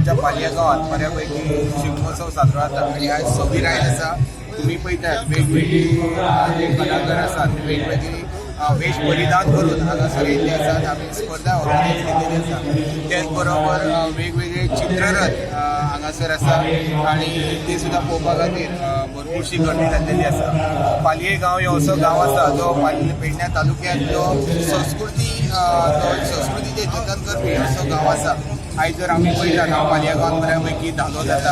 आमच्या पालया गांवांत बऱ्यापैकी शिगमोत्सव साजरो जाता आनी आयज सवी आयज आसा. तुमी पळयतात, वेगवेगळी जे कलाकार आसात ते वेगवेगळी वेश परिधान करून हांगासर येयल्ले आसात. आमी स्पर्धा ऑर्गनायज केलेली आसा. तेच बरोबर वेगवेगळे चित्ररथ हांगासर आसा आनी ते सुद्दां पळोवपा खातीर भरपूरशी गर्दी जाल्लेली आसा. पालये गांव हो असो गांव आसा जो पेडण्या तालुक्यांतलो संस्कृती जो संस्कृतीचें जतन करपी असो गांव आसा. आयज जर आमी पळयतात, हांव पालया गांवांत बऱ्यापैकी धालो जाता,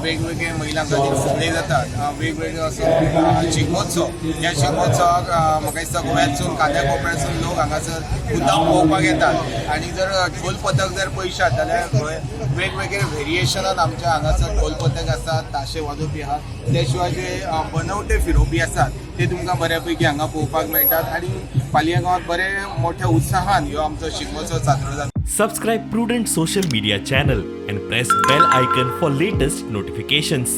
वेगवेगळे महिलां खातीर फुगडे जातात, वेगवेगळे असो शिगमोत्सव. ह्या शिगमोत्सवाक म्हाका दिसता गोव्यांतसून, कांद्या कोपऱ्यासून लोक हांगासर मुद्दाम पळोवपाक येतात. आनी जर ढोल पथक जर पळयशात जाल्यार वेगवेगळे व्हेरिएशनान आमच्या हांगासर ढोल पथक आसात, ताशे वाजोवपी आहात. ते शिवाय जे बनवटे फिरोवपी आसात ते तुमकां बऱ्यापैकी हांगा पळोवपाक मेळटात आनी पालया गांवांत बरे मोठ्या उत्साहान ह्यो आमचो शिगमोत्सव साजरो जाता. Subscribe Prudent Social Media channel and press bell icon for latest notifications.